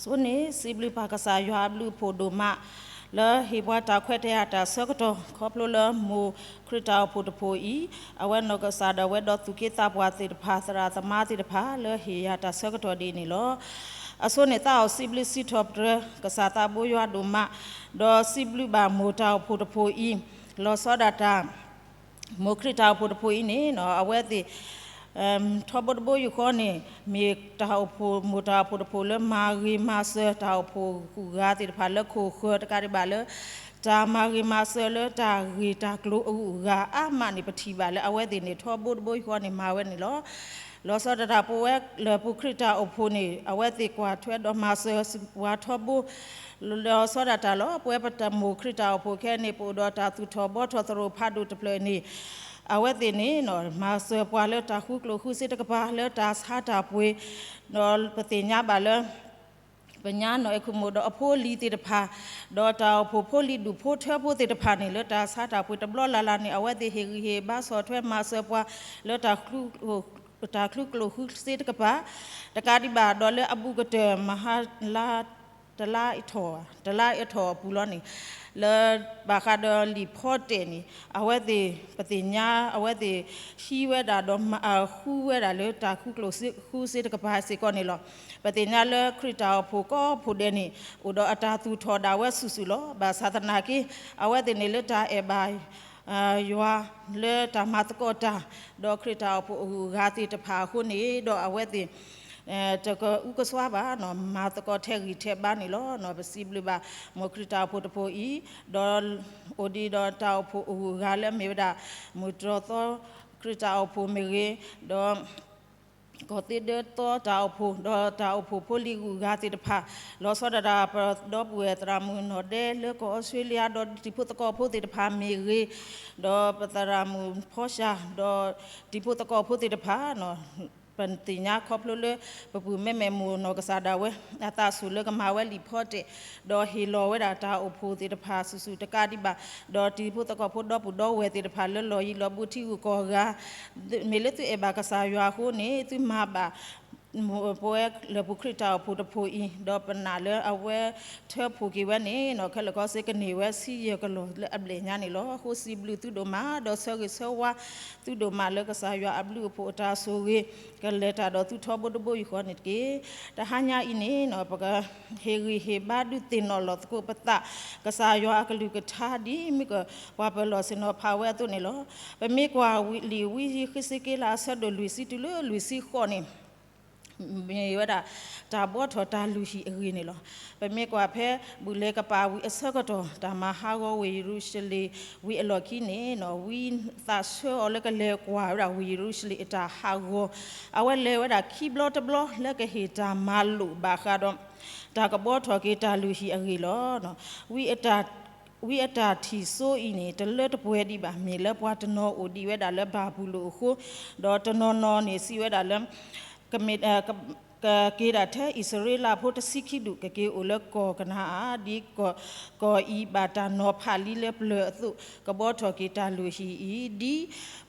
ဆိန့ၣ် စံးဘျုးပၢ်ကစၢ်ယွၤအဘျုးအဖှိၣ်ဒိၣ်မး လၢဟ့ၣ်ပှၤတၢ်ခွဲးတၢ်ယာ်တၢ်ဆၢကတီၢ် ခီဖျိလၢမိၢ်ခရံာ်တၢ်အိၣ်ဖှိၣ်တဖှိၣ်အံၤ အဝဲနီၢ်ကစၢ်ဒီးအဝဲဒီးသူၣ်က့သးပှၢ်သ့ၣ်တဖၣ် သရၣ်သမါသ့ၣ်တဖၣ် လၢဟ့ၣ်ယၤတၢ်ဆၢကတီၢ်ဒ်အံၤန့ၣ်လီၤ. အဆိန့ၣ် သးအိၣ်စံးဘျုးစံးထီၣ်ပတြၢၤ ကစၢ်သးဘိယွၤဒိၣ်မး, ဒီးစံးဘျုးဘၣ်မိၢ်တၢ်အိၣ်ဖှိၣ်တဖှိၣ်အံၤ လီၤဆီဒၣ်တၢ် မိၢ်ခရံာ်တၢ်အိၣ်ဖှိၣ်တဖှိၣ်အံၤန့ၣ် အဝဲသ့ၣ် ထီဘိတဘိယူၢ်ဃီန့ၣ် မ့ၢ်တၢ်အိၣ်ဖှိၣ် မိၢ်တၢ်အိၣ်ဖှိၣ်တဖှိၣ်လၢမၤဂ့ၤမၤစၢၤတၢ်အိၣ်ဖှိၣ်ဂုၤဂၤသ့ၣ်တဖၣ်လၢခိၣ်ဃၢၤတကးဒံးဘၣ်လၢ တၢ်မၤဂ့ၤမၤစၢၤလၢတၢ်ဂ့ၢ်တၢ်ကျိၤအဂုၤအဂၤအါမးန့ၣ် ပထံၣ်ဘၣ်လၢအဝဲသ့ၣ်န့ၣ် ထီဘိတဘိယူၢ်ဃီန့ၣ်မၤဝဲန့ၣ်လီၤ. လီၤဆီဒၣ်တၢ်ပဝဲလၢပူၤခရံာ်တၢ်အိၣ်ဖှိၣ်န့ၣ် အဝဲသ့ၣ်ကွၢ်ထွဲဒီးမၤစၢၤပှၤထီဘိ လီၤဆီဒၣ်တၢ်လီၤ. ပဝဲပတၢ်မိၢ်ခရံာ်တၢ်အိၣ်ဖှိၣ်ခဲအံၤန့ၣ် ပအိၣ်ဒီးတၢ်သူၣ်ထီၣ်ဘှီထီၣ်သရိာ်ဖးဒိၣ်တဖျၢၣ်န့ၣ် အဝဲသ့ၣ်န့ၣ် မၤစၢၤပှၤလၢတၢ်ဃုကျိၣ်ဃုစ့တကပၤ လၢတၢ်ဆါတၢ်ပှ့ၤ ဒီးပသ့ၣ်ညါဘၣ်လၢ ပညါနီၢ်အဲၣ်ခိၣ်မိၣ်ဒီးအဖိလံၤသ့ၣ်တဖၣ် ဒီးတၢ်အိၣ်ဖှိၣ်ဖိလံၤဒူၣ်ဖိထၢဖိသ့ၣ်တဖၣ်န့ၣ် လၢတၢ်ဆါတၢ်ပှ့ၤတဘျီလၢ်လၢ်န့ၣ် အဝဲသ့ၣ်ဟ့ၣ်ဂံၢ်ဟ့ၣ်ဘါဆီၣ်ထွဲမၤစၢၤပှၤ လၢတၢ် တၢ်ဃုကျိၣ်ဃုစ့တကပၤ တကးဒံးဘၣ်ဒီးလၢအဘူးကတၢၢ် မဟါလါ တလါအထီၣ် တလါအထီၣ်အပူၤလီၤန့ၣ် လၢဘၣ်ဃးဒီးလံာ်ဖီတဲာ်န့ၣ် အဝဲသ့ၣ် ပသ့ၣ်ညါ အဝဲသ့ၣ်ဟံးဝဲဒၣ်ဒီးဃုဝဲဒၣ်လၢတၢ်ဃုကျိၣ်ဃုစ့တကပၤစ့ၢ်ကီးန့ၣ်လီၤ. ပသ့ၣ်ညါလၢခရံာ်တၢ်အိၣ်ဖှိၣ်ကိးဖှိၣ်ဒဲးန့ၣ် အိၣ်ဒီးအတၢ်သူၣ်ထီၣ်ဒၣ်ဝဲစုာ်စုာ်လီၤ. ဘၣ်ဆၣ်သနာ်က့ အဝဲသ့ၣ်န့ၣ်လၢတၢ်အဲၣ်ဘၣ် ယွၤ လၢတၢ်မၤသကိးတၢ် ဒီးခရံာ်တၢ်အိၣ်ဖှိၣ်အဂုၤအဂၤသ့ၣ်တဖၣ်အဃိန့ၣ်ဒီး အဝဲသ့ၣ် တကအုကစွါဘၣ် မၤသကိးထဲဂံၢ်ထဲဘါန့ၣ်လီၤ. ပစံးဘျုးဘၣ် မိၢ်ခရံာ်တၢ်အိၣ်ဖှိၣ်တဖှိၣ်အံၤ ဒီးအိၣ်ဒံးဒီးတၢ်အိၣ်ဖှိၣ်အဂုၤအဂၤလၢအမ့ၢ်ဝဲဒၣ် မုၢ်တြီၢ်သီ ခရံာ်တၢ်အိၣ်ဖှိၣ်မ့ၢ်ဂ့ၤ ဒီး ကီၢ်သ့ဒၢသီတၢ်အိၣ်ဖှိၣ် ဒီးတၢ်အိၣ်ဖှိၣ်ဖိလံၤဂုၤအဂၤသ့ၣ်တဖၣ် လီၤဆီဒၣ်တၢ် ပဒီပုၢ်ဝဲၢ်သရၣ်မုၣ်နီၢ်ဒဲလၢကီၢ်အီစထြ့လယါ ဒီးတံၤဖိသကိးဖိသ့ၣ်တဖၣ်မ့ၢ်ဂ့ၤ ဒီးပသရၣ်မုၣ်ဖီၡၢ ဒီးတံၤဖိသကိးဖိသ့ၣ်တဖၣ် ပသ့ၣ်ညါခီဖျိလၢ ပပုၢ်မ့မ့ၢ်မိၢ်နီၢ်ကစၢ်ဒၣ်ဝဲ အသးဆူၣ်လၢကမၤဝဲလံာ်ဖီတဲာ် ဒီးဟ့ၣ်လီၤဝဲဒၣ်တၢ်အိၣ်ဖှိၣ်သ့ၣ်တဖၣ်စုာ်စုာ်တကးဒံးဘၣ် ဒီးတံၤဖိသကိးဖိဒီပုၢ်ဒီဝဲၢ်သ့ၣ်တဖၣ်လၢလီၢ်ယံၤလီၢ်ဘူးထံဂုၤကီၢ်ဂၤ မ့ၢ်လၢသုအဲၣ်ဘၣ်ကစၢ်ယွၤအဃိန့ၣ် သုမၤဘၣ် ပဝဲလၢပူၤခရံာ်တၢ်အိၣ်ဖှိၣ်တဖှိၣ်အံၤ ဒီးပနာ်လၢအဝဲထၢဖှိၣ်က့ၤဝဲန့ၣ် ခဲလၢာ်ခဲဆ့ကန့ၢ်ဝဲဆံယဲၢ်ကလီၢ်လၢအဘျဲၣ်ညါန့ၣ်လီၤ. အဃိစံးဘျုးသုဒိၣ်မး ဒီးဆၢဂ့ၤဆၢဝါသုဒိၣ်မးလၢကစၢ်ယွၤအဘျုးအဖှိၣ်အတၢ်ဆိၣ်ဂ့ၤ ကလဲၤတၢ်ဒီးသုထီဘိတဘိယူၢ်ဃီန့ၣ်တက့ၢ်. တဟါညါအံၤန့ၣ် ပကဟ့ၣ်ဂံၢ်ဟ့ၣ်ဘါဒုးသ့ၣ်နီၣ်လီၤသကိးပသး ကစၢ်ယွၤအကလုၢ်ကထါ ဒ်မ့ၢ်ကပှၤပၢၤလီၢ်ဆ့ၣ်နီၤဖးဝဲအသိးန့ၣ်လီၤ. ပမ့ၢ်ကွၢ်လံာ်ဝံယဃ့းစက့လးအဆၢဒိၣ်လွံၢ်ဆံတုၤလၢလွံၢ်ဆံဃိးန့ၣ် မ့ၢ်ဝဲဒၣ် တၢ်ဘှီထီၣ်တၢ်လုၢ်ဟံၣ်အဂ့ၢ်န့ၣ်လီၤ. ပမ့ၢ်ကွၢ်ဖဲ ဘူၣ်လဲၤကပာ်ဝံၤအဆၢကတီၢ် တၢ်မၤဟးဂီၤဝ့ၢ်ယရူၤၡလ့ၣ်ဝံၤအလီၢ်ခံန့ၣ် ဝံသးဆၢအီၤလၢကလဲၤကွၢ်ဝဲဒၣ်ဝ့ၢ်ယရူၤၡလ့ၣ်အတၢ်ဟးဂီၤ အဝဲလဲၤဝဲဒၣ်ခံဘျီတဘျီလၢကဟ့ၣ်တၢ်မၤလိာ်ဘၣ်ဃးဒီး တၢ်ကဘှီထီၣ်က့ၤတၢ်လုၢ်ဟံၣ်အဂ့ၢ်လီၤ. ဝံ ဝံအတၢ်ထံၣ်စိအံၤန့ၣ် တလၢတပှဲၤဒံးဘၣ် မ့ၢ်လၢပှၤတနီၤအိၣ်ဒံးဝဲဒၣ်လၢဘၤဘူလိၣ်အဃိ ဒီးတနီၤနီၤန့ၣ်စံးဝဲဒၣ်လၢ ကမ့ၢ် ကက့ၤဒၣ်ထဲအံၣ်စရ့လးဖိတဆံခံဒူၣ် ကက့ၤအိၣ်လၢကီၢ်ကနၤအၣ် ဒ်ကီၢ်အံၤဘၣ်တၢ်နီၤဖးလံလၢပျၢၤအသိး ကဘှီထီၣ်က့ၤတၢ်လုၢ်ဟံၣ်အံၤ ဒ်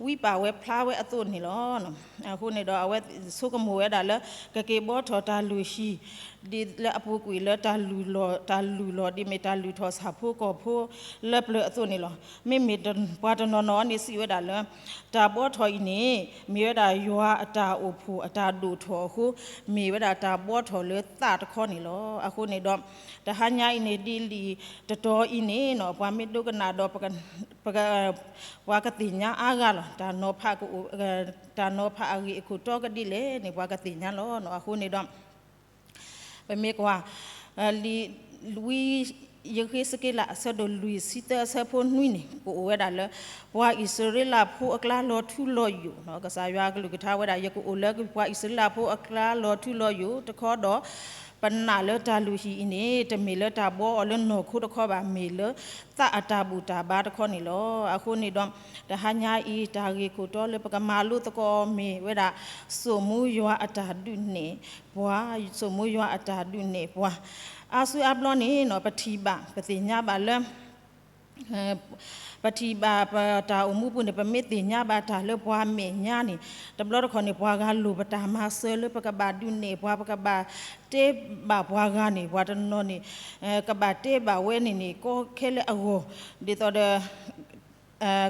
ဝံပာ်ဝဲဖျါဝဲအသိးန့ၣ်လီၤ. အဃိန့ၣ်ဒီးအဝဲဆိကမိၣ်ဝဲဒၣ်လၢ ကက့ၤဘှီထီၣ်တၢ်လုၢ်ဟံၣ် ဒ်လၢအပူၤကွံာ်လၢတၢ်လုၢ်လီၢ် တၢ်လုၢ်လီၢ် ဒ်မ့ၢ်တၢ်လုၢ်ထီၣ်ဆၣ်ဖိကီၢ်ဖိလၢပျၢၤအသိးန့ၣ်လီၤ. မ့မ့ၢ်ပှၤတနီၤနီၤန့ၣ်စံးဝဲဒၣ်လၢ တၢ်ဘှီထီၣ်အံၤန့ၣ် မ့ၢ်ဝဲဒၣ်ယွၤအတၢ်အိၣ်ဖှိၣ်အတၢ်ဒိၣ်ထီၣ်အဃိ မ့ၢ်ဝဲဒၣ်တၢ်ဘှီထီၣ်လၢသးတခီန့ၣ်လီၤ. အဃိန့ၣ်ဒီး တဟါညါအံၤန့ၣ် ဒ်လံာ်တတီၤအံၤန့ၣ် ပှၤမ့ၢ်ဒိကနၣ်ဒီး ပှၤကသ့ၣ်ညါအါဂၤလီၤ. တၢ်နီၤဖးကအိၣ် တၢ်နီၤဖးအဂ့ၢ်အခိၣ်တီကဒ်လဲၣ်န့ၣ် ပှၤကသ့ၣ်ညါလီၤ. အဃိန့ၣ်ဒီး ပမ့ၢ်ကွၢ် လံာ် ဝံယဃ့းစက့လး အဆၢဒိၣ်လွံၢ်ဆံသၢအဆၢဖိနွံန့ၣ် ကအိၣ်ဝဲဒၣ်လၢ ပှၤအံၣ်စရ့လးဖိအကျါလီၤထူလီၤယိာ်, ကစၢ်ယွၤအကလုၢ်ကထါဝဲဒၣ် ယကအိၣ်လၢပှၤအံၣ်စရ့လးဖိအကျါလီၤထူလီၤယိာ်တခီဒီး ပနာ်လၢတၢ်လုၢ်ဟံၣ်အံၤန့ၣ် တမ့ၢ်လၢတၢ်ဘှီအီၤလၢနီၢ်ခိတခီဘၣ်, မ့ၢ်လၢသးအတၢ်ဘူၣ်တၢ်ဘါတခီန့ၣ်လီၤ. အဃိန့ၣ်ဒီး တဟါညါအံၤ တၢ်ဂ့ၢ်ခိၣ်တီလၢပကမၤလိသကိးမ့ၢ်ဝဲဒၣ် စိာ်မူယွၤအတၢ်ဒုးနဲၣ်ပှၤ, စိာ်မူယွၤအတၢ်ဒုးနဲၣ်ပှၤ. အါစုအါဘျီန့ၣ် ပထံၣ်ဘၣ် ပသ့ၣ်ညါဘၣ်လၢ ပထံၣ်ဘၣ်ပတၢ်အိၣ်မူပူၤန့ၣ် ပမ့ၢ်သ့ၣ်ညါဘၣ်တၢ်လၢပှၤမဲာ်ညါန့ၣ် တဘျီတခီၣ်န့ၣ် ပှၤဂၤလိၣ်ပတၢ်မၤစၢၤလၢပကဘၣ်ဒုးနဲၣ်ပှၤ ပကဘၣ်တဲဘၣ်ပှၤဂၤန့ၣ် ပှၤတနီၤန့ၣ် ကဘၣ်တဲဘၣ်ဝဲန့ၣ်န့ၣ် ကီခဲလၢအဂီၢ် ဒ်သိးဒီး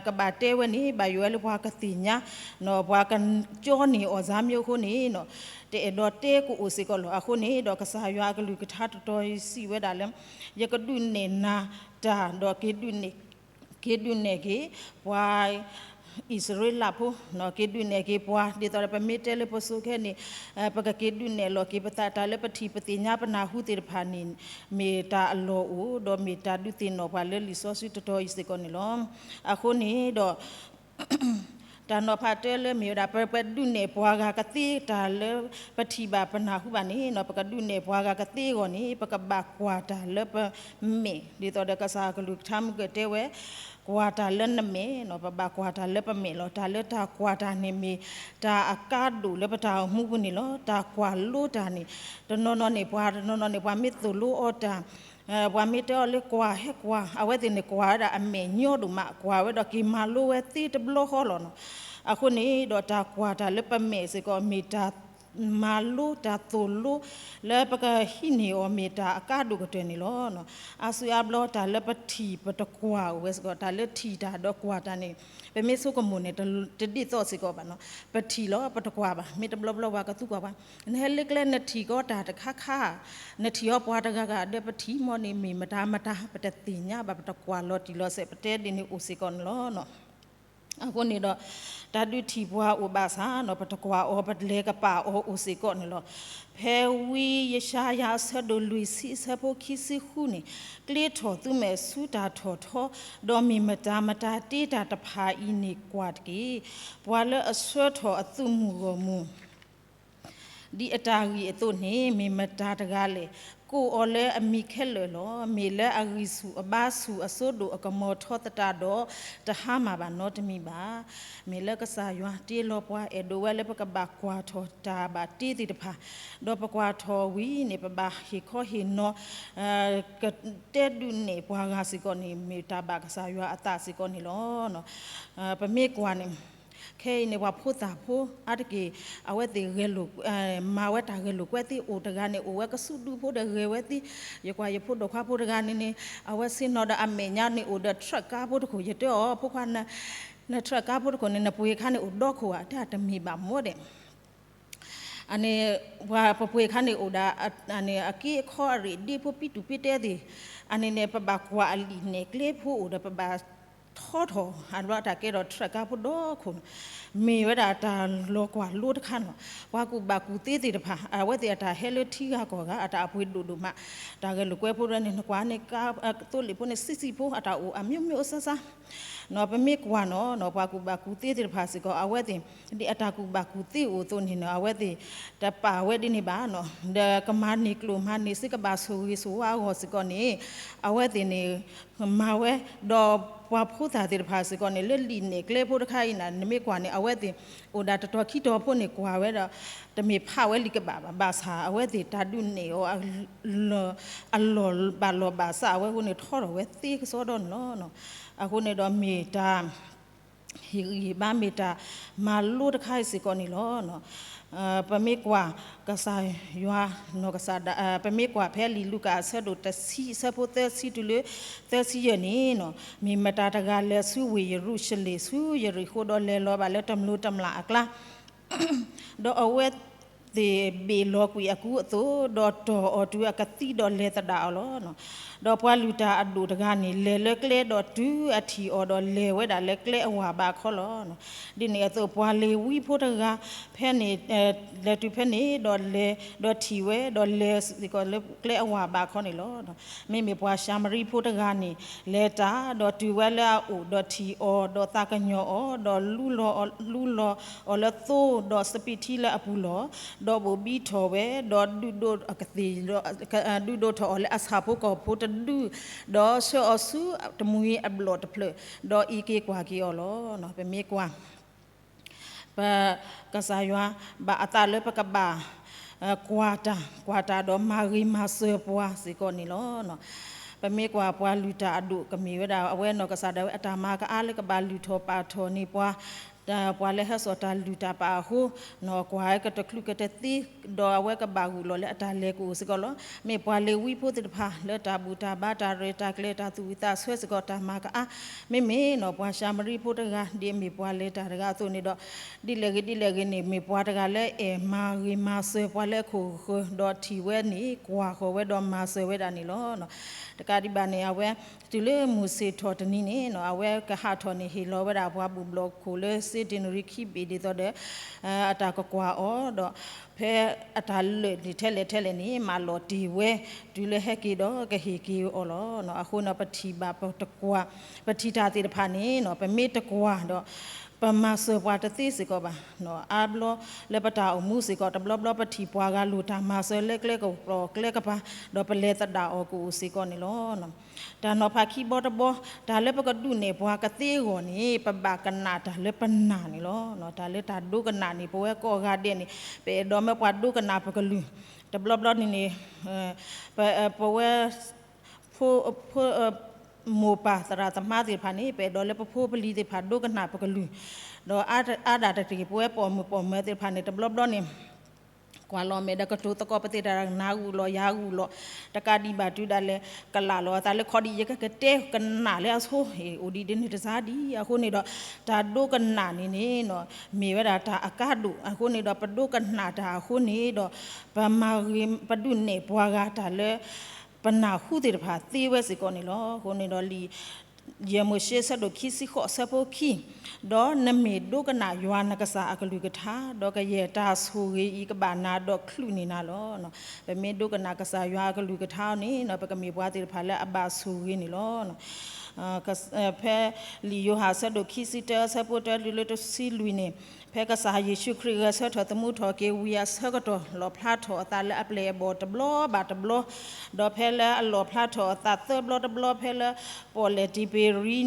ကဘၣ်တဲဝဲန့ၣ် ဘၣ်ယိၣ်ဝဲလၢပှၤကသ့ၣ်ညါ ပှၤကကၠီန့ၢ်အီၤစါမ့ၢ်အဃိန့ၣ် တအဲၣ်ဒိးတဲကအိၣ်စ့ၢ်ကီးလီၤ. အဃိန့ၣ်ဒီး ကစၢ်ယွၤအကလုၢ်ကထါတတီၤအံၤစံးဝဲဒၣ်လၢ ယကဒုးနဲၣ်နၤတၢ် ဒီးက့ၤဒုးနဲၣ် က့ၤဒုးနဲၣ်က့ၤ ပှၤအံၣ်စရ့လးဖိ က့ၤဒုးနဲၣ်က့ၤပှၤ ဒ်သိးဒီးပမ့ၢ်တဲလၢပစိၤခဲန့ၣ် ပကက့ၤဒုးနဲၣ်လီၤက့ၤပသး တၢ်လၢပထံၣ်ပသ့ၣ်ညါပနၢ်ဟူသ့ၣ်တဖၣ်န့ၣ် မ့ၢ်တၢ်အလီၢ်အိၣ် ဒီးမ့ၢ်တၢ်ဒုးသ့ၣ်နီၣ်ပှၤလၢလံာ်စီဆှံတတီၤအံၤစ့ၢ်ကီးန့ၣ်လီၤ. အဃိန့ၣ်ဒီး တၢ်နီၤဖးတၢလၢမ့ၢ်ဝဲဒၣ် ပပဒုးနဲၣ်ပှၤဂၤကသ့တၢ်လၢပထံၣ်ဘၣ်ပနၢ်ဟူဘၣ်န့ၣ် ပကဒုးနဲၣ်ပှၤဂၤကသ့အဂီၢ်န့ၣ် ပကဘၣ်ကွၢ်တၢ်လၢပမဲာ် ဒ်သိးဒီးကစၢ်အကလုၢ်ကထါမုၢ်ကတဲဝဲ ကွၢ်တၢ်လၢနမဲာ် ပဘၣ်ကွၢ်တၢ်လၢပမဲာ်လီၤ. တၢ်လၢတၢ်ကွၢ်တၢ်န့ၣ်မ့ၢ် တၢ်အကါဒိၣ်လၢပတၢ်အိၣ်မူပူၤန့ၣ်လီၤ. တၢ်ကွၢ်လိတၢ်န့ၣ် တနီၤနီၤန့ၣ် ပှၤတနီၤနီၤန့ၣ် ပှၤမ့ၢ်သိၣ်လိအီၤတၢ် ပှၤမ့ၢ်တဲအီၤလၢကွၢ်ဟဲကွၢ် အဝဲသ့ၣ်န့ၣ်ကွၢ်ဝဲဒၣ်အမဲာ်ညီဒိၣ်မး ကွၢ်ဝဲဒီးက့ၤမၤလိဝဲသ့တဘျီဃီလီၤနီၤ. အဃိန့ၣ်ဒီးတၢ်ကွၢ်တၢ်လၢပမဲာ်စ့ၢ်ကီး မ့ၢ်တၢ်မၤလိတၢ်သိၣ်လိ လၢပကဟံးန့ၢ်အီၤမ့ၢ်တၢ်အကါဒိၣ်ကတၢၢ်န့ၣ်လီၤ. အါစုအါဘျီတၢ်လၢပထံၣ်ပတကွၢ်အိၣ်ဝဲစ့ၢ်ကီး တၢ်လၢထံၣ်တၢ်ဒီးကွၢ်တၢ်န့ၣ် ပမ့ၢ်ဆိကမိၣ်န့ၣ် တဒ်သိးစ့ၢ်ကီးဘၣ်နီၤ. ပထံၣ်လီၤပတကွၢ်ဘၣ် မ့ၢ်တဘျီဘျီပှၤကသူကွၢ်ပှၤ နဟဲလၢကျဲနထံၣ်ကီးတၢ်တခါခါ နထံၣ်အီၤပှၤတဂၤဂၤဒီးပထံၣ်မီၢ်န့ၣ် မ့ၢ်မတၤမတၤ ပတသ့ၣ်ညါဘၣ် ပတကွၢ်လီၤတံၢ်လီၤဆဲး ပတဲဒ်န့ၣ်အိၣ်စ့ၢ်ကီးန့ၣ်လီၤ. အဃိန့ၣ်ဒီး တၢ်ဒုးထံၣ်ပှၤအိၣ်ဘၣ်ဆၣ်နီၤ ပတကွၢ်အီၤ ပလဲၤကပာ်အီၤအိၣ်စ့ၢ်ကီးန့ၣ်လီၤ. ဖဲဝံယၡါယၤအဆၢဒိၣ်လွံၢ်ဆံအဆၢဖိခံဆံဃုန့ၣ် ကျ့ထီၣ်သုမဲာ်ဆူတၢ်ထီၣ်ထီ ဒီးမ့ၢ်မတၤမတၤတ့တၢ်တဖၣ်အံၤန့ၣ်ကွၢ်တက့ၢ်. ပှၤလၢအဆှၢထီၣ်အသုးမုၢ်ဂီၢ်မုၢ် ဒ်အတၢ်ဂံၢ်အသိးန့ၣ် မ့ၢ်မတၤတဂၤလဲၣ်. ကိးအီၤလၢအမံၤခဲလၢာ်လီၤ. မ့ၢ်လၢအဂံၢ်ဆူၣ်အဘါဆူၣ်အစိဒိၣ်အကမီၤထီသတးဒီး တဟါမၢ်ဘၣ်နီတမံၤဘၣ်. မ့ၢ်လၢကစၢ်ယွၤတ့လီၤပှၤ အဲၣ်ဒိးဝဲလၢပကဘၣ်ကွၢ်ထီၣ်တၢ်ဘၣ်တ့သ့ၣ်တဖၣ်, ဒီးပကွၢ်ထီၣ်ဝံၤန့ၣ် ပဘၣ်ဟ့ၣ်ခီဟ့ၣ်နီၤ ကတဲဒုးနဲၣ်ပှၤဂၤစ့ၢ်ကီးန့ၣ် မ့ၢ်တၢ်ဘၣ်ကစၢ်ယွၤအသးစ့ၢ်ကီးန့ၣ်လီၤ. ပမ့ၢ်ကွၢ်န့ၣ် ခဲအံၤန့ၣ် ပှၤဖိသၣ်ဖိအါတက့ၢ် အဝဲသ့ၣ်ဂဲၤလိာ် မၤဝဲတၢ်ဂဲၤလိာ်ကွဲသ့ အိၣ်တဂၤန့ၣ် အိၣ်ဝဲကဆူးဒူဖိဒီးဂဲၤဝဲသ့, ယကွၢ်ယဖိဒိၣ်ခွါဖိတဂၤန့ၣ်န့ၣ် အဝဲဆ့ၣ်နီၤဒီးအမဲာ်ညါန့ၣ် အိၣ်ဒီး truck ကါဖိတခိၣ်, ယတဲအီၤ ဖိခွါ န truck ကါဖိတခိၣ်န့ၣ် နပှ့ၤခါန့ၣ်အိၣ်ဒီခိၣ်ဧါ, တဲတမ့ၢ်ဘၣ်မ့ၢ်ဒီး အန့ၣ် ပှၤပပှ့ၤခါန့ၣ်အိၣ်ဒၣ် အက့အခီအရ့ၣ်ဒ့ဖိ ပံတူၢ်ပံတဲသ့ၣ်, အန့ၣ်န့ၣ် ပဘၣ်ကွၢ်အလံာ်နဲၣ်ကျဲဖိအိၣ်ဒီး ပဘၣ်ထီထီၣ် အဘျီတၢ်ကဲဒီး truck ကါဖိဒီခိၣ်န့ၣ် မ့ၢ်ဝဲဒၣ်တၢ်လီၤကွၢ်လိတခါန့ၣ်လီၤ. ပှၤကူၣ်ဘၣ်ကူၣ်သ့သ့ၣ်တဖၣ် အဝဲသ့ၣ်အတၢ်ဟဲလၢထံဂၤကီၢ်ဂၤ အတၢ်အပှ့ၤဒိၣ်ဒိၣ်မး, တၢ်ဂဲၤလိာ်ကွဲဖိဒီးန့ၣ် နကွၢ်န့ၣ် ကါသိလ့ၣ်ဖိန့ၣ် ဆံးဆံးဖိ အတၢ်အိၣ်အမျိုးမျိုးအစားစား ပမ့ၢ်ကွၢ်န့ၣ် ပှၤကူၣ်ဘၣ်ကူၣ်သ့သ့ၣ်တဖၣ်စ့ၢ်ကီး အဝဲသ့ၣ် ဒ်အတၢ်ကူၣ်ဘၣ်ကူၣ်သ့အိၣ်အသိးန့ၣ် အဝဲသ့ၣ် တပာ်ဝဲဒ်န့ၣ်ဘၣ်, ဒီးကမၤန့ၢ်ကျိၣ်မၤန့ၢ်စ့ ကဘၣ်ဆိၣ်ဂ့ၤဆိၣ်ဝါအဂီၢ်စ့ၢ်ကီးန့ၣ် အဝဲသ့ၣ်န့ၣ် မၤဝဲ, ဒီးပှၤဖိသၣ်သ့ၣ်တဖၣ်စ့ၢ်ကီးန့ၣ် လၢလံာ်နဲၣ်ကျဲဖိတခါအံၤန့ၣ် နမ့ၢ်ကွၢ်န့ၣ် အဝဲသ့ၣ် အိၣ်ဒၣ်တတီၤခံတီၤဖိန့ၣ် ကွၢ်ဝဲဒီး တမ့ၢ်ဖးဝဲလံာ်ကဘၣ်ဘၣ်, ဘၣ်ဆၣ် အဝဲသ့ၣ်တၢ်ဒုးနဲၣ်အီၤ အလီၢ်ဘၣ်လီၢ်ဘၣ်စး အဝဲအဃိန့ၣ် ထီထီၣ်ဝဲသ့ကစီဒီန့ၣ်လီၤ. အဃိန့ၣ်ဒီးမ့ၢ်တၢ် ဟ့ၣ်ဂံၢ်ဟ့ၣ်ဘါမ့ၢ်တၢ်မၤလိတခါအံၤစ့ၢ်ကီးန့ၣ်လီၤ. ပမ့ၢ်ကွၢ်ကစၢ်ယွၤ နီၢ်ကစၢ်ဒၣ် ပမ့ၢ်ကွၢ်ဖဲလံာ်လူၤကၣ်အဆၢဒိၣ်တဆံ အဆၢဖိသၢဆံတုၤလၢ သၢဆံယဲၢ်န့ၣ်, မ့ၢ်မတၤတဂၤလဲၤဆူဝ့ၢ်ယရူၤၡလ့ၣ် ဆူယရံၣ်ဃိးဒီးလဲၤလီၤဘၣ်လၢတမျိးတမျာ်အကျါ ဒီးအဝဲသ့ၣ်ဘ့ၣ်လီၤကွံာ်အကူအသိး, ဒီးတီၢ်အီၤတုၤအကသံဒီးလဲၤသဒၣ်အီၤလီၤ. ဒီးပှၤလုၢ်တၢ်အဒိၣ်တဂၤန့ၣ် လဲၤလၢကျဲဒီးတုၤအထံၣ်အီၤဒီးလဲၤဝဲဒၣ်လၢကျဲအဝၢ်ဘးခီလီၤ. ဒ်န့ၣ်အသိး ပှၤလ့ၤဝံဖိတဂၤ ဖဲန့ၣ် လဲၤတုၤဖဲန့ၣ် ဒီးလဲၤဒီးထံၣ်ဝဲ ဒီးလဲၤစ့ၢ်ကီးလၢကျဲအဝၢ်ဘးခီန့ၣ်လီၤ. မ့မ့ၢ်ပှၤၡၤမရံဖိတဂၤန့ၣ် လဲၤတၢ် ဒီးတုၤဝဲလၢအအိၣ် ဒီးထံၣ်အီၤ ဒီးသးကညီၤအီၤ ဒီးလူလီၤအီၤလၢသိ ဒီးစပံးထံလၢအပူၤလီၢ်, ဒီးဘိၣ်ဘံထီၣ်ဝဲ, ဒီးဒုးဒိးအကသ့ၣ်, ဒုးဒိးထီၣ်အီၤလၢအဆၣ်ဖိကီၢ်ဖိတဒု, ဒီးဆှၢအီၤဆူတမှံၤအဘျီၣ်တဖျၢၣ်, ဒီးအံးက့ၤကွၢ်က့ၤအီၤလီၤ. ပမ့ၢ်ကွၢ် ပကစၢ်ယွၤ ဘၣ်အသးလၢပကဘၣ် ကွၢ်တၢ်, ကွၢ်တၢ်ဒီးမၤဂ့ၤမၤစၢၤပှၤစ့ၢ်ကီးန့ၣ်လီၤ. ပမ့ၢ်ကွၢ်ပှၤလုၢ်တၢ်အဒိၣ် ကမ့ၢ်ဝဲဒၣ်အဝဲနီၢ်ကစၢ်ဒၣ်ဝဲအတၢ်မၤကအါလၢကဘၣ်လုၢ်ထီၣ်ပာ်ထီၣ်န့ၢ်ပှၤ ပှၤလၢဟဲစိာ်တၢ်လုၢ်တၢ်ပာ်အဃိ ကွၢ်ကတချုးကတသ့ ဒီးအဝဲကဘၣ်ဂုာ်လီၤလၢအတၢ်လဲၤကအိၣ်စ့ၢ်ကီးလီၤ. မ့ၢ်ပှၤလ့ၤဝံဖိသ့ၣ်တဖၣ် လၢတၢ်ဘူၣ်တၢ်ဘါတၢ်ရဲၣ်တၢ်ကျဲၤတၢ်သူၣ်ဝံၣ်သးဆၢစ့ၢ်ကီးတၢ်မၤကအါ မ့မ့ၢ်နီၢ်ပှၤၡၤမရံဖိတဂၤ ဒ်အမ့ၢ်ပှၤလဲၤတၢ်တဂၤအသိးန့ၣ်ဒီး ဒ်လဲၣ်ဂ့ၤဒ်လဲၣ်ဂ့ၤန့ၣ် မ့ၢ်ပှၤတဂၤလၢအဲၣ်မၤဂ့ၤမၤစၢၤပှၤလၢအခိၣ်ဃၢၤ ဒီးထံၣ်ဝဲန့ၣ် ကွၢ်ဃီၤဝဲဒီးမၤစၢၤဝဲဒၣ်န့ၣ်လီၤ. တကးဒံးဘၣ်န့ၣ် အဝဲ တုၤလၢမုၢ်ဆ့ၣ်ထီၣ်တနံၤန့ၣ် အဝဲကဟးထီၣ်န့ၣ် ဟ့ၣ်လီၤဝဲဒၣ်ပှၤဘူၣ်ဘျီၣ်ခိၣ်လၢစ့ဒ့နရံၣ်ခံဘ့ၣ်ဒ်သိးဒီး အတၢ်ကကွၢ်အီၤဒီး ဖဲအတၢ်လၢာ်န့ၣ်ထဲလဲၣ်ထဲလဲၣ်န့ၣ် မၤလီၤတ့ၢ်ဝဲ တုၤလၢဟဲက့ၤဒီးကဟ့ၣ်က့ၤအီၤလီၤ. အဃိန့ၣ် ပထံၣ်ဘၣ်ပတကွၢ် ပထံၣ်တၢ်သ့ၣ်တဖၣ်န့ၣ် ပမ့ၢ်တကွၢ်ဒီး ပမၤစၢၤပှၤတသ့စ့ၢ်ကီးဘၣ်. အါဘျီလၢပတၢ်အိၣ်မူစ့ၢ်ကီး တဘျီဘျီပထံၣ်ပှၤဂၤလိၣ်တၢ်မၤစၢၤလၢကျဲကပျီၤကျဲကပၤ ဒီးပလဲၤသဒၣ်အီၤကအိၣ်စ့ၢ်ကီးန့ၣ်လီၤ. တၢ်နီၤဖးခံဘီတဘီ တၢ်လၢပကဒုးနဲၣ်ပှၤကသ့အဂီၢ်န့ၣ် ပဘၣ်ကနၣ်တၢ်လၢပနာ်န့ၣ်လီၤ. တၢ်လၢတၢ်ဒိကနၣ်န့ၣ် ပဝဲကိးဂၤဒဲးန့ၣ် ပအဲၣ်ဒိးမၢပှၤဒိကနၣ်ပကလုၢ် တဘျီဘျီန့ၣ်န့ၣ် ပဝဲ မိၢ်ပၢ်သရၣ်သမါသ့ၣ်တဖၣ်န့ၣ် ပအဲၣ်ဒိးလၢပဖိပလံၤသ့ၣ်တဖၣ်ဒိကနၣ်ပကလုၢ်, ဒီးအါဒၣ်တက့ၢ် ပဝဲပိာ်မုၣ်ပိာ်မၢၤသ့ၣ်တဖၣ်န့ၣ် တဘျီဘျီန့ၣ် ကွၢ်လီၤမဲာ်ဒီးကတိၤသကိးပသ့ၣ်တၢ်နၤဂုာ်လီၤယၤဂုာ်လီၤ, တကးဒံးဘၣ်တုၤဒၣ်လဲာ် ကလၢ်လီၤအသးလၢခီဒံး ယကကတဲကနၣ်လၢအဆိ အိၣ်ဒံးဒ်န့ၣ်တစှၤဒံး. အဃိန့ၣ်ဒီး တၢ်ဒိကနၣ်န့ၣ်န့ၣ် မ့ၢ်ဝဲဒၣ်တၢ်အကါဒိၣ်အဃိန့ၣ်ဒီး ပဒိကနၣ်တၢ်အဃိန့ၣ်ဒီး ပမၤဂ့ၤ ပဒုးနဲၣ်ပှၤဂၤတၢ်လၢ ပနၢ်ဟူသ့ၣ်တဖၣ်သ့ဝဲစ့ၢ်ကီးန့ၣ်လီၤ. အဃိန့ၣ်ဒီးလံာ်ယဲၢ်မိၤၡ့ဆၢဒိၣ်ခံဆံဃိးဆၢဖိခံ, ဒီးနမ့ၢ်ဒိကနၣ်ယွၤနကစၢ်အကလုၢ်ကထါ, ဒီးကယဲၢ်တၢ်ဆိၣ်ဂ့ၤအံၤကဘၣ်နၤဒီးချုးန့ၢ်နၤလီၤ. ပမ့ၢ်ဒိကနၣ်ကစၢ်ယွၤအကလုၢ်ကထါန့ၣ် ပကမ့ၢ်ပှၤသ့ၣ်တဖၣ်လၢအဘၣ်ဆိၣ်ဂ့ၤန့ၣ်လီၤ. ဖဲလံာ်ယိၤဟၣ်ဆၢဒိၣ်ခံဆံတၢဆၢဖိတၢတုၤလၢတဆံလွံၢ်န့ၣ်, ဖဲကစၢ်ယ့ၣ်ၡူးခရံာ်ဂဲၤဆၢထၢၣ်သမူထီၣ်က့ၤဝံၤအဆၢကတီၢ် လီၣ်ဖျါထီၣ်အသးလၢအပျဲၢ်အဘီၣ်တဘျီဘၣ်တဘျီ, ဒီးဖဲလၢအလီၣ်ဖျါထီၣ်အသးသၢဘျီတဘျီ ဖဲလၢပီၣ်လဲၣ်တံၤပ့ၤရံ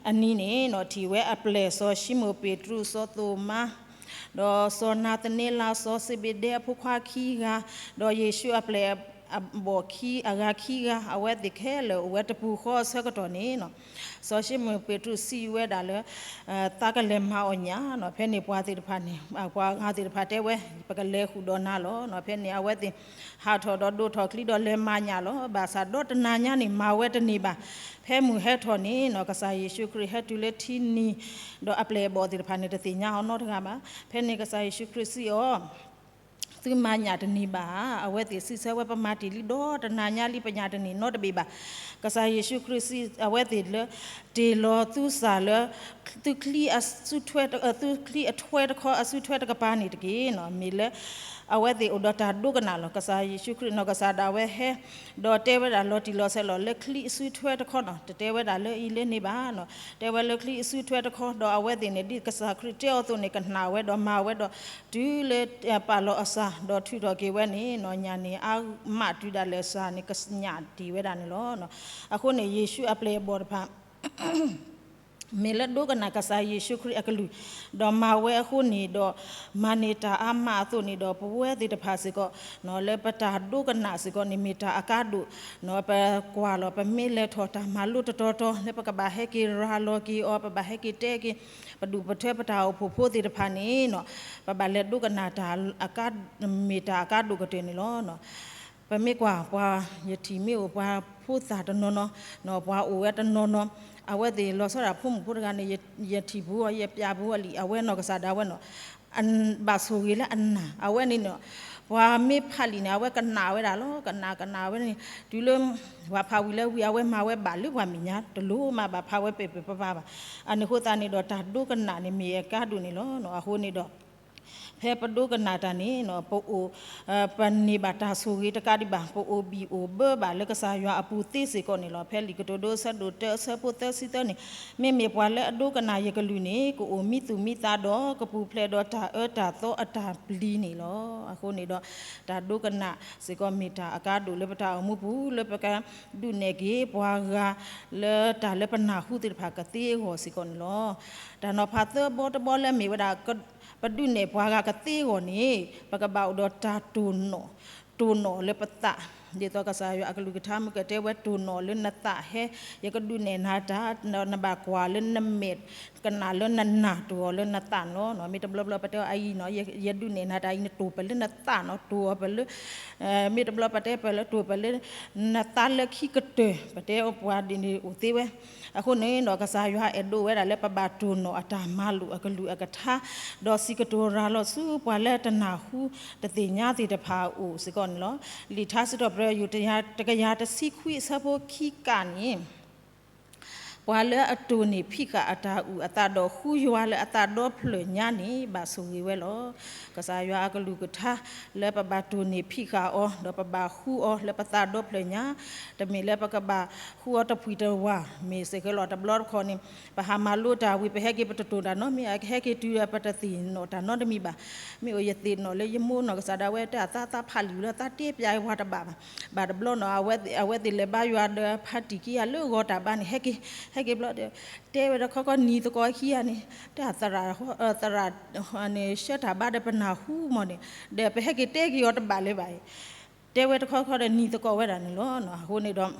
အနံၤန့ၣ် ထံၣ်ဝဲအပျဲၢ်စီၤၡံမိၣ်ပ့းတရူး, စီၤသိၣ်မါ ဒီးစီၤနၤသန့လး, စီၤစ့ဘ့ဒဲအဖိခွါခံဂၤ, ဒီးယ့ၣ်ၡူးအပျဲၢ်အဘီၣ်ခံအဂၤခံဂၤ, အဝဲသ့ၣ်ခဲလၢာ်အိၣ်ဝဲတပူၤဃီအဆၢကတီၢ်န့ၣ်, စီၤၡံမိၣ်ပ့းတရူးစံးဝဲဒၣ်လၢ သးကလဲၤမၤအီၣ်ညၣ်နီၤ. ဖဲန့ၣ်ပှၤသ့ၣ်တဖၣ်န့ၣ် ပှၤဂၤသ့ၣ်တဖၣ်တဲဝဲ ပကလဲၤဃုာ်ဒီးနၤလီၤ. ဖဲန့ၣ်အဝဲသ့ၣ် ဟးထီၣ်ဒီးဒိးထီၣ်ချံဒီးလဲၤမၤညၣ်လီၤ. ဘၣ်ဆၣ်ဒီးတနၤညါန့ၣ် မၤဝဲတန့ၢ်ဘၣ်. ဖဲမုၢ်ဟဲထီၣ်န့ၣ်နီၤ ကစၢ်ယ့ၣ်ၡူးခရံာ်ဟဲတုၤလၢထံနံၤ ဒီးအပျဲၢ်အဘီၣ်သ့ၣ်တဖၣ်န့ၣ် တသ့ၣ်ညါအီၤနီတဂၤဘၣ်. ဖဲန့ၣ်ကစၢ်ယ့ၣ်ၡူးခရံာ်စံးအီၤ သုမၤညၣ်တန့ၢ်ဘၣ်ဧါ. အဝဲသ့ၣ်စံးဆၢဝဲ ပမၤတ့ၢ်လံဒီးတနၤညါလံ ပညၣ်တန့ၢ်နီတဘ့ၣ်ဘၣ်. ကစၢ်ယ့ၣ်ၡူးခရံာ်စံးအဝဲသ့ၣ်လၢ တ့ၢ်လီၤသုစၢ်လၢ သုချံအဆူၣ်ထွဲ သုချံအထွဲတခီ အဆူၣ်ထွဲတကပၤန့ၣ်တက့ၢ်နီၤ. မ့ၢ်လၢ အဝဲသ့ၣ်အိၣ်ဒီးတၢ်ဒိကနၣ်လီၤ. ကစၢ်ယ့ၣ်ၡူးခရံာ်နီၤ ကစၢ်ဒၣ်ဝဲဟဲ ဒီးတဲဝဲဒၣ်လီၤတံၢ်လီၤဆဲးလီၤ လၢချံအဆူၣ်ထွဲတခီနီၤ. တတဲဝဲဒၣ်လၢအံၤလၢန့ၣ်ဘၣ်နီၤ. တဲဝဲလၢချံအဆူၣ်ထွဲတခီ ဒီးအဝဲသ့ၣ်န့ၣ် ဒ်ကစၢ်ခရံာ်တဲအီၤအသိးန့ၣ် ကနၣ်ဝဲဒီးမၤဝဲဒီး တုၤလၢပာ်လီၤအစၢ် ဒီးထုးထီၣ်က့ၤဝဲန့ၣ်နီၤ ညၣ်န့ၣ်အါမးတုၤဒၣ်လဲာ်စၢ်န့ၣ် ကညၣ်တ့ၢ်ဝဲဒၣ်န့ၣ်လီၤ. အဃိန့ၣ် ယ့ၣ်ၡူးအပျဲၢ်အဘီၣ်တဖၣ် မ့ၢ်လၢဒိကနၣ်ကစၢ်ယ့ၣ်ၡူးခရံာ်အကလုၢ် ဒီးမၤဝဲအဃိန့ၣ်ဒီး မၤန့ၢ်တၢ်အါမးအသိးန့ၣ်ဒီး ပဝဲသ့ၣ်တဖၣ်စ့ၢ်ကီး လၢပတၢ်ဒိကနၣ်စ့ၢ်ကီးန့ၣ် မ့ၢ်တၢ်အကါဒိၣ် ပကွၢ်လီၤ ပမ့ၢ်လဲၤထီၣ်တၢ်မၤလိတတီၤတီၤ လၢပကဘၣ်ဟဲက့ၤရၤလီၤက့ၤအီၤ ပဘၣ်ဟဲက့ၤတဲက့ၤ ပဒူၣ်ပထၢပတၢ်အိၣ်ဖှိၣ်ဖိသ့ၣ်တဖၣ်န့ၣ် ပဘၣ်လဲၤဒိကနၣ်တၢ် မ့ၢ်တၢ်အကါဒိၣ်ကတၢၢ်န့ၣ်လီၤ. ပမ့ၢ်ကွၢ်ပှၤ ယထံၣ်မ့ၢ်အိၣ်ပှၤဖိသၣ်တနီၤနီၤ ပှၤအိၣ်ဝဲတနီၤနီၤ အဝဲသ့ၣ်လီၤဆီဒၣ်ဖိမုၣ်ဖိတဂၤန့ၣ် ယထံၣ်ပူၤအီၤ ယပျးပူၤအီၤလံ အဝဲနီၢ်ကစၢ်ဒၣ်ဝဲနီၤ ဘၣ်ဆိၣ်ဂ့ၤလၢအနာ် အဝဲန့ၣ်နီၤ ပှၤမ့ၢ်ဖးလံာ်န့ၣ် အဝဲကနၣ်ဝဲဒၣ်လီၤ ကနၣ်ကနၣ်ဝဲန့ၣ် တုၤလၢ ပှၤဖးဝံၤလၢဝံၤ အဝဲမၤဝဲဘၣ်လၢပှၤမဲာ်ညါ တလိၣ်မးဘၣ်ဖးဝဲပဲာ်ပဲာ်ပၤပၤဘၣ်. အန့ၣ်အဃိသတးန့ၣ်ဒီး တၢ်ဒိကနၣ်န့ၣ်မ့ၢ်အကါဒိၣ်န့ၣ်လီၤ. အဃိန့ၣ်ဒီး ဖဲပဒိကနၣ်တၢ်န့ၣ် ပအိၣ် ပန့ၢ်ဘၣ်တၢ်ဆိၣ်ဂ့ၤတကးဒံးဘၣ် ပအိၣ်ဘံၣ်အိၣ်ဘၢဘၣ်လၢကစၢ်ယွၤအပူၤသ့စ့ၢ်ကီးန့ၣ်လီၤ. ဖဲလံာ်ကတိၤဒိဆၢဒိၣ်တၢအဆၢဖိသၢဆံသၢန့ၣ် မ့မ့ၢ်ပှၤလၢအဒိကနၣ်ယကလုၢ်န့ၣ် ကအိၣ်မံသူၣ်မံသးဒီး ကပူၤဖျဲးဒီးတၢ်အၢတၢ်သီအတၢ်ပျံၤန့ၣ်လီၤ. အဃိန့ၣ်ဒီး တၢ်ဒိကနၣ်စ့ၢ်ကီးမ့ၢ်တၢ်အကါဒိၣ်လၢပတၢ်အိၣ်မူပူၤ လၢပကဒုးနဲၣ်က့ၤပှၤဂၤ လၢတၢ်လၢပနၢ်ဟူသ့ၣ်တဖၣ်ကသ့အဂီၢ်စ့ၢ်ကီးန့ၣ်လီၤ. တၢ်နီၤဖးသၢဘီတဘီလၢမ့ၢ်ဝဲဒၣ် ပဒုးနဲၣ်ပှၤဂၤကသ့အဂီၢ်န့ၣ် ပကဘၣ်အိၣ်ဒီးတၢ်တိၢ်နီၣ် တိၢ်နီၣ်လၢပသး ဒ်သိးကစၢ်ယွၤအကလုၢ်ကထါမ့ၢ်ကတဲဝဲတိၢ်နီၣ်လၢနသးဟဲ, ယကဒုးနဲၣ်နၤတၢ်, နဘၣ်ကွၢ်လၢနမဲာ်, ကနၣ်လၢနနၢ်တိၢ်အီၤလၢနသးန့ၣ်လီၤ. မ့ၢ်တဘျီဘျီပတဲအအံၤန့ၣ် ယဒုးနဲၣ်နၤတၢ်အံၤ နတိၢ်ပလၢနသးန့ၣ် တိၢ်အီၤပလၢ မ့ၢ်တဘျီပတဲပလၢတိၢ်ပလၢ နသးလၢခံကတၢၢ် ပတဲပှၤဒ်န့ၣ်အိၣ်သ့ဝဲ. အဃိန့ၣ်ဒီး ကစၢ်ယွၤအဲၣ်ဒိးဝဲဒၣ်လၢပဘၣ်တိၢ်နီၣ်အတၢ်မၤလိာ်အကလုၢ်အကထါ, ဒီးစံးကတိၤရၤလီၤဆူပှၤလၢတနၢ်ဟူတသ့ၣ်ညါသ့ၣ်တဖၣ်အအိၣ်စ့ၢ်ကီးန့ၣ်လီၤ. လံာ်ထါစံးထီၣ်ပတြၢၤ ယူၢ်တယၤတကယၤတဆံခွံအဆၢဖိခံကန့ၣ် ပှၤလၢအတိၢ်န့ၢ်ဖံးဃာ်အတၢ်အုၣ်အသးဒီးဃုယွၤလၢအသးဒီဖျၢၣ်ညါန့ၣ် ဘၣ်ဆိၣ်ဂ့ၤဝဲလီၤ. ကစၢ်ယွၤအကလုၢ်ကထါ လၢပဘၣ်တိၢ်န့ၢ်ဖံးဃာ်အီၤ ဒီးပဘၣ်ဃုအီၤလၢပသးဒီဖျၢၣ်ညါ, တမ့ၢ်လၢပကဘၣ်ဃုအီၤတဖှံတဝၢ် မ့ၢ်စ့ၢ်ကီးလီၤ. တဘျီတခီၣ်န့ၣ် ပဟးမၤလိတၢ်ဝံၤ ပဟဲက့ၤပတတိၢ်တၢ်နီတမံၤ အကဟဲက့ၤတုၤဒီးပတသ့ၣ်နီၣ်တၢ်နီတမံၤဘၣ်. မ့ၢ်အိၣ်ယသ့ၣ်နီၣ်လၢယမိၢ်နီၢ်ကစၢ်ဒၣ်ဝဲ တၢ်သးသးဖးလံာ်လၢ သးတ့ပၠးဝဲတဘၣ်ဘၣ်. ဘၣ်တဘျီနီၤ အဝဲသ့ၣ်လဲၤဘါယွၤဒီးဖါတံၢ်ခံဂၤလၢဂီၤတၢ်ဘါန့ၣ် ဟဲက့ၤ ဟဲက့ၤဘျီဒီး တဲဝဲဒီးခီခီနံၤသကိးခံဂၤန့ၣ် တၢ်သရၣ် သရၣ်န့ၣ် ဆှၢတၢ်ဘါဒီးပနၢ်ဟူမးန့ၣ် ဒီးပဟဲက့ၤတဲက့ၤအီၤတဘၣ်လၢၤဘၣ်အံၤ တဲဝဲတခီခီဒီးနံၤသကိးဝဲဒၣ်န့ၣ်လီၤ. အဃိန့ၣ်ဒီး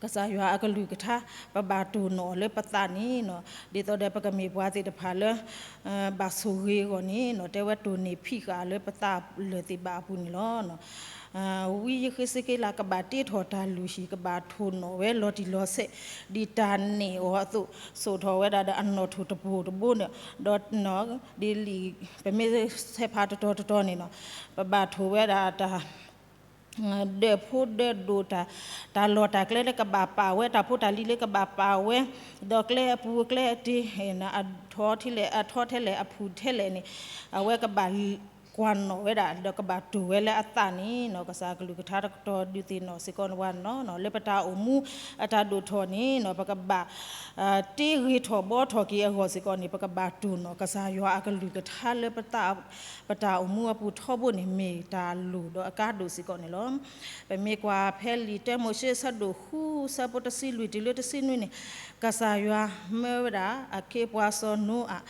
ကစၢ်ယွၤအကလုၢ်ကထါ ပဘၣ်တိၢ်နီၣ်အီၤလၢပသးန့ၣ်နီၤ ဒ်သိးဒီးပကမ့ၢ်ပှၤသ့ၣ်တဖၣ်လၢ ဘၣ်ဆိၣ်ဂ့ၤအဂီၢ်န့ၣ်နီၤ တဲဝဲတိၢ်န့ၢ်ဖံးဃာ်လၢပသးလၢာ်သ့ၣ်ဘၣ်အပူၤန့ၣ်လီၤ. ဝံယဃ့းစက့လး ကဘၣ်တ့ထီၣ်တၢ်လုၢ်ဟံၣ် ကဘၣ်တိၢ်နီၣ်ဝဲလီၤတံၢ်လီၤဆဲး ဒ်တၢ်န့ၢ်အီၤအသိး စိာ်ထီၣ်ဝဲဒၣ်ဒီးအနီၣ်ထိၣ်တဘိတဘိန့ၣ် ဒီး ဒ်လံာ် ပမ့ၢ်ဆဲးဖးတတီၤတတီၤန့ၣ်နီၤ ပဘၣ်ထိၣ်ဝဲဒၣ်တၢ် ဒၢးဖိဒၢးဒိၣ်တၢ် တၢ်လီၢ်တၢ်ကျဲလၢကဘၣ်ပာ်ဝဲ တၢ်ဖိတၢ်လံၤလၢကဘၣ်ပာ်ဝဲ ဒီးကျဲအပူၤကျဲအတ့ အထီထဲလဲၣ် အထီထဲလဲၣ် အဖုၣ်ထဲလဲၣ်န့ၣ် အဝဲကဘၣ်ကွၢ်နီၣ်ဝဲဒၣ် ဒီးကဘၣ်တိၢ်ဝဲလၢအသးန့ၣ်နီၤ ကစၢ်အကလုၢ်ကထါတကတီၢ်ဒုးသ့ၣ်နီၣ်စ့ၢ်ကီးဝဲနီၤ လၢပတၢ်အိၣ်မူအတၢ်ဒိၣ်ထီၣ်န့ၣ်နီၤ ပကဘၣ် တ့ဂ့ၤထီၣ်ဘှီထီၣ်က့ၤအဂီၢ်စ့ၢ်ကီးန့ၣ် ပကဘၣ်တိၢ်နီၣ်ကစၢ်ယွၤအကလုၢ်ကထါလၢပတၢ် ပတၢ်အိၣ်မူအပူၤထီဘိန့ၣ် မ့ၢ်တၢ်လိၣ်ဒီးအကါဒိၣ်စ့ၢ်ကီးန့ၣ်လီၤ. ပမ့ၢ်ကွၢ်ဖဲလံာ်တၢမိၤၡ့အဆၢဒိၣ်ဃု အဆၢဖိတဆံလွံၢ်တုၤလၢတဆံနွံန့ၣ် ကစၢ်ယွၤမၢဝဲဒၣ်အခ့အပှၤစီၤနိအၤ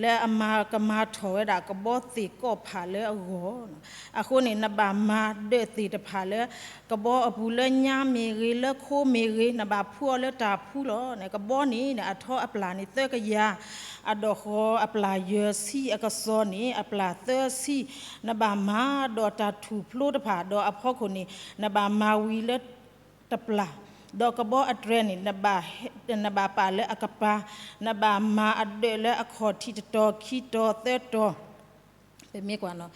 လၢအမၤကမၤထီၣ်ဝဲဒၣ်ကဘီသ့ၣ်ကီးဖးလၢအဂီၢ် အဃိန့ၣ် နဘၣ်မၤဒၢးသ့ၣ်တဖၣ်လၢ ကဘီအပူၤလၢညါမ့ၢ်ဂ့ၤ လၢခိမ့ၢ်ဂ့ၤ နဘၣ်ဖှူအီၤလၢတၢ်ဖှူလီၤ. ကဘီန့ၣ် အထီအပျၢ်န့ၣ်သၢကယၤ, အဒီၣ်ဃီၤအပျၢ်ယဲၢ်ဆံအကစီၤန့ၣ် အပျၢ်သၢဆံ, နဘၣ်မၤဒီးတၢ်ထူၣ်ဖျိတဖၣ် ဒီးအဖီခိၣ်န့ၣ် နဘၣ်မၤဝံၤလၢတပျၢ်, ဒီးကဘီအတြဲၤန့ၣ် နဘၣ်ပာ်လၢအကပၤ, နဘၣ်မၤအဒၢးလၢအခီၣ်ထံးတတီၤခံတီၤသၢတီၤ ပမ့ၢ်ကွၢ်နီၤ,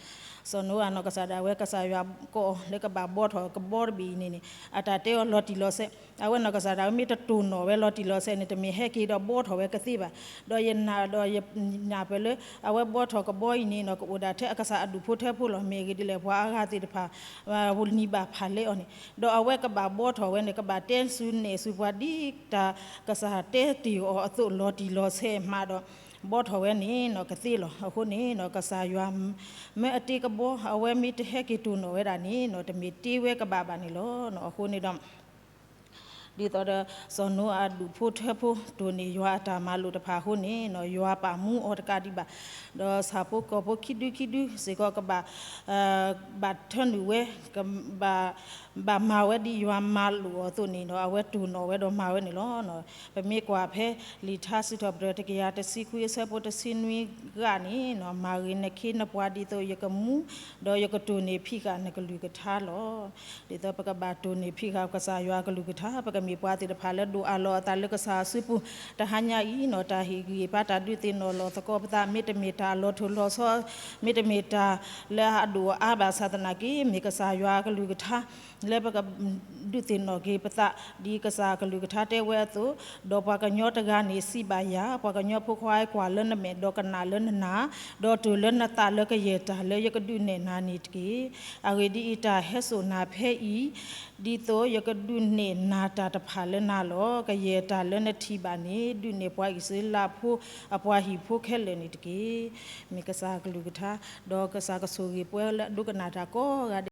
စီၤနိအၤနီၤ ကစၢ်ဒၣ်ဝဲ ကစၢ်ယွၤကိးအီၤလၢကဘၣ်ဘှီထီၣ်ကဘီတဘ့ၣ်အံၤန့ၣ်န့ၣ် အတၢ်တဲအီၤလီၤတံၢ်လီၤဆဲး, အဝဲနီၤကစၢ်ဒၣ်ဝဲ မ့ၢ်တတိၢ်နီၣ်ဝဲလီၤတံၢ်လီၤဆဲးန့ၣ် တမ့ၢ်ဟဲက့ၤဒီးဘှီထီၣ်ဝဲကသ့ဘၣ်. ဒီးယနာ်ဒီးယနာ်ပၢၢ်လၢ အဝဲဘှီထီၣ်ကဘီအံၤန့ၣ်နီၤ ကအိၣ်ဒၣ်ထဲအကစၢ်အဒူၣ်ဖိထၢဖိလီၤ. မ့ၢ်ဂ့ၤဒ်လဲၣ် ပှၤအါဂၤသ့ၣ်တဖၣ် နံၤဘၣ်ဖးလဲအီၤန့ၣ် ဒီးအဝဲကဘၣ်ဘှီထီၣ်ဝဲန့ၣ် ကဘၣ်တဲဆူနဲၣ်ဆူပှၤဒ်တၢ်ကစၢ်တဲတ့ၢ်အီၤအသိးလီၤတံၢ်လီၤဆဲးမးဒီး ဘှီထီၣ်ဝဲန့ၣ်နီၤ ကသ့လီၤ. အဃိန့ၣ်နီၤ ကစၢ်ယွၤ မၢအတ့ကဘီ အဝဲမ့ၢ်တဟဲက့ၤတိၢ်နီၣ်ဝဲဒၣ်န့ၣ်နီၤ တမ့ၢ်တ့ဝဲကဘၣ်ဘၣ်န့ၣ်လီၤ. အဃိန့ၣ်ဒီး ဒ်သိးဒီး စီၤနိအၤအဒူၣ်ဖိထၢဖိ တိၢ်န့ၢ်ယွၤအတၢ်မၤလိာ်တဖၣ်အဃိန့ၣ်နီၤ ယွၤပာ်မူအီၤတကးဒံးဘၣ်. ဒီးဆၣ်ဖိကီၢ်ဖိခံဒုခံဒုစ့ၢ်ကီးကဘၣ် ဘၣ်ထၢနုာ်ဝဲ ကဘၣ် ဘၣ်မၤဝဲဒ်ယွၤမၤလိာ်အီၤအသိးန့ၣ်ဒီး အဝဲတိၢ်နီၣ်ဝဲဒီးမၤဝဲန့ၣ်လီၤ. ပမ့ၢ်ကွၢ်ဖဲလံာ်ထါစံးထီၣ်ပတြၢၤ တကယၤတဆံခွံအဆၢဖိတဆံနွံဂၤန့ၣ်နီၤ မၤဂ့ၤနခ့နပှၤဒ်သိးယကမူ ဒီးယကတိၢ်န့ၢ်ဖံးဃာ်နကလုၢ်ကထါလီၤ. ဒ်သိးပကဘၣ်တိၢ်န့ၢ်ဖံးဃာ်ကစၢ်ယွၤအကလုၢ်ကထါ ပကမ့ၢ်ပှၤသ့ၣ်တဖၣ်လၢဒိးအးလီၤအသးလၢကစၢ်အစုပူၤ တဟါညါအံၤနီၤ တၢ်ဟ့ၣ်ဂံၢ်ဟ့ၣ်ဘါတၢ်ဒုးသ့ၣ်နီၣ်လီၤသကိးပသး မ့တမ့ၢ်တၢ်အလီၤထိၣ်လီၤဆီ မ့တမ့ၢ်တၢ်လၢအဒိၣ်အါဘၣ်ဆၣ်သနာ်က့ မ့ၢ်ကစၢ်ယွၤအကလုၢ်ကထါ လၢပကဒုးသ့ၣ်နီၣ်က့ၤပသး ဒ်ကစၢ်အကလုၢ်ကထါတဲဝဲအသိး, ဒီးပှၤကညီတဂၤန့ၣ်စံးဘၣ်ယၤ, ပှၤကညီဖိခွါကွၢ်လၢနမဲာ် ဒီးကနၣ်လၢနနၢ်, ဒီးတိၢ်လၢနသးလၢကယဲၢ်တၢ်လၢယကဒုးနဲၣ်နၤန့ၣ်တက့ၢ်. အဂ့ၢ်ဒ်အံၤ, တၢ်ဟဲစိာ်နၤဖဲအံၤ ဒ်သိးယကဒုးနဲၣ်နၤတၢ်တဖၣ်လၢနၤလီၤ. ကယဲၢ်တၢ်လၢနထံၣ်ဘၣ်န့ၣ် ဒုးနဲၣ်ပှၤအံၣ်စရ့လးဖိအပှၤဟံၣ်ဖိခဲလၢာ်န့ၣ်တက့ၢ်. မ့ၢ်ကစၢ်အကလုၢ်ကထါ, ဒီးကစၢ်ကဆိၣ်ဂ့ၤပှၤလၢအဒိကနၣ်တၢ်ကိးဂၤဒဲး